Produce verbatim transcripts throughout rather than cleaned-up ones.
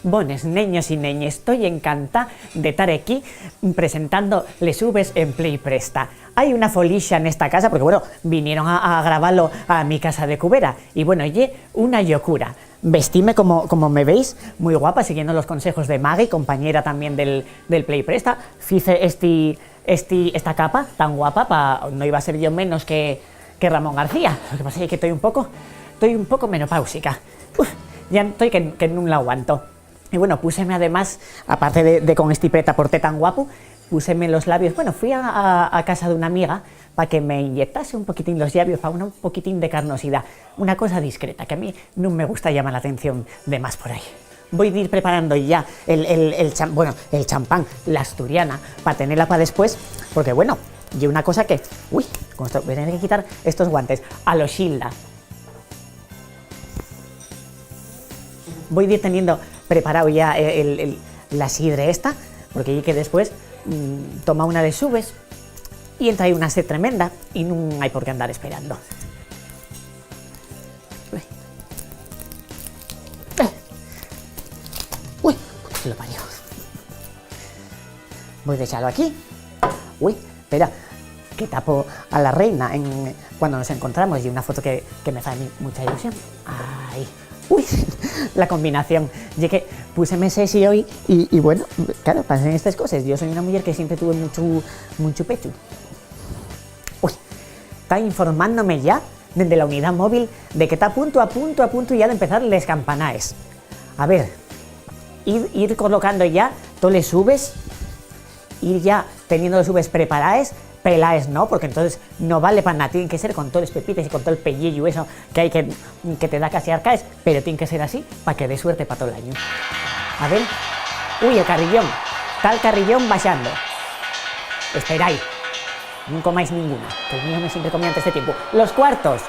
Bones, neños y neñes, toi encantá de tar equí presentando les uves en Play Presta. Hai una folixa nesta casa, porque, bueno, vinieron a, a grabalo a mi casa de Cubera, y, bueno, ye una llocura. Vestíme como, como me veis, mui guapa, siguiendo los consejos de Maggie, compañera también del, del Play Presta. Fice esti, esti, esta capa tan guapa, pa, no iba a ser yo menos que, que Ramón García. Lo que pasa es que estoy un poco, estoy un poco menopáusica. Uf, ya estoy que, que nun la aguanto. Y bueno, púseme además, aparte de, de con esti pretaporté tan guapo, púseme los labios. Bueno, fui a, a, a casa d'una amiga pa que me inyectase un poquitín los llabios, pa una, un poquitín de carnosidá. Una cosa discreta, que a mí nun me gusta llamar la atención de más por ahí. Voi dir preparando ya el, el, el cham-, bueno, el champán, la asturiana, pa tenela pa después, porque, bueno, ye una cosa que, ui, con esto voy a tener que quitar estos guantes. A lo Xilda. Voi dir teniendo preparado ya el, el, la sidre esta, porque ye que después, mm, toma una de subes y entra ahí una sed tremenda y nun hai por qué andar esperando. Ui. Eh. Ui, puta que lo parió. Voi dexalo aquí. Ui, espera, que tapo a la reina en, cuando nos encontramos, y una foto que, que me fai a mí mucha ilusión. Ai. Ui, la combinación. Ye que púseme sexy hoy y, y bueno, claro, pasen estas cosas. Yo soy una mujer que siempre tuve mucho, mucho pecho. Ui, ta informándome ya dende la unidá móvil de que ta a punto, a punto, a punto ya d'empezar les campanaes. A ver, ir, ir colocando ya toles uves, ir ya teniendo les uves preparaes, pelaes no, porque entonces no vale pa nada, tien que ser con toles pepites y con tol pelleyu eso que hai que, que te da casi arcaes, pero tien que ser así pa que dé suerte pa tol añu. A ver, ui, el carrillón, tal carrillón baxando. Esperai. Nun comáis ninguna, que el mío me siempre comía antes de tiempo. Los cuartos.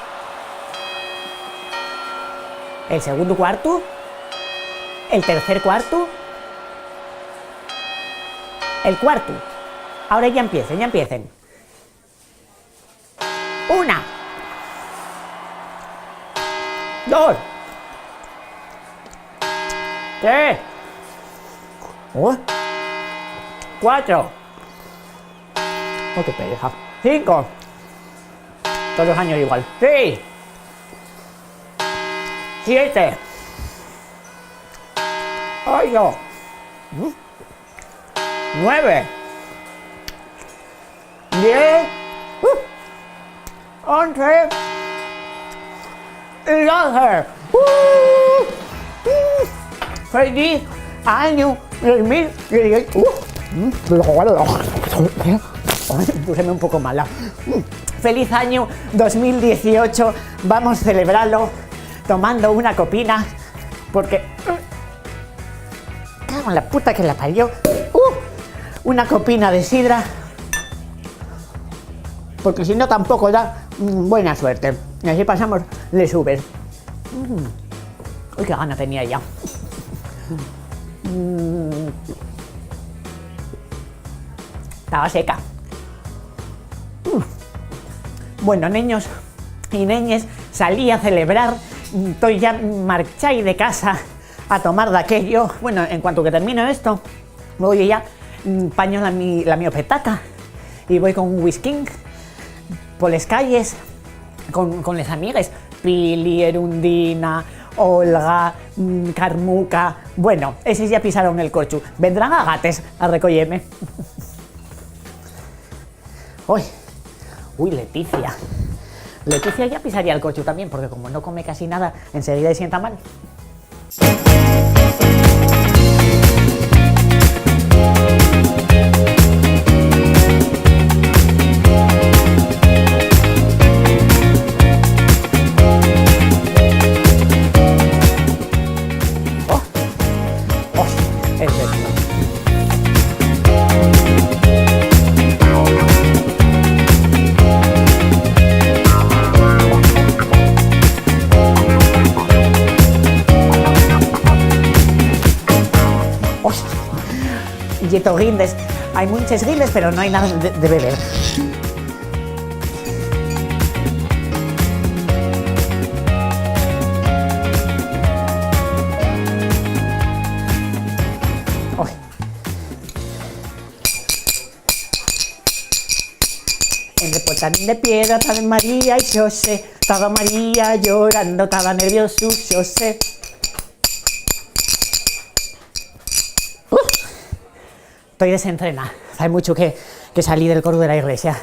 El segundo cuartu. El tercer cuartu. El cuartu. Ahora ya empiecen, ya empiecen. Una. Dos. Tres. Oh. Cuatro. Oh, qué pereza. Cinco. Todos los años igual. Seis. Siete. Ocho. Mm. Nueve. Diez. Uh. Once. Y doce. Uh. Uh. Feliz año dos mil dieciocho. Uh. Mm. Ay, púseme un poco mala. Mm. Feliz año dos mil dieciocho. Vamos a celebrarlo tomando una copina, porque, mm, cago en la puta que la parió. Uh, una copina de sidra, porque si no tampoco da, mm, buena suerte. Y así pasamos les uves. Mm. Uy, qué gana tenía ya. Mm. Estaba seca. Mm. Bueno, neños y neñes, salí a celebrar, mm, toi ya marchai de casa a tomar daquello. Bueno, en cuanto que termino esto, voy ya, mm, paño la mi, la mi petaca y voy con un whisky poles calles con, con les amigues, Pili, Erundina, Olga, mm, Carmuca. Bueno, eses ya pisaron el corchu. Vendrán a gates a recoyeme. Ui, ui, Leticia. Leticia ya pisaría el corchu también, porque como no come casi nada, enseguida se sienta mal. Oh, oh, es verdad. Hostia. Ye to guindes. Hai munches guindes, pero no hai nada de, de beber. Entre pochanín de piedra, taba María y Xosé, taba María llorando, taba nerviosu Xosé. Uh, toi desentrenada, fai mucho que, que salí del coru de la iglesia.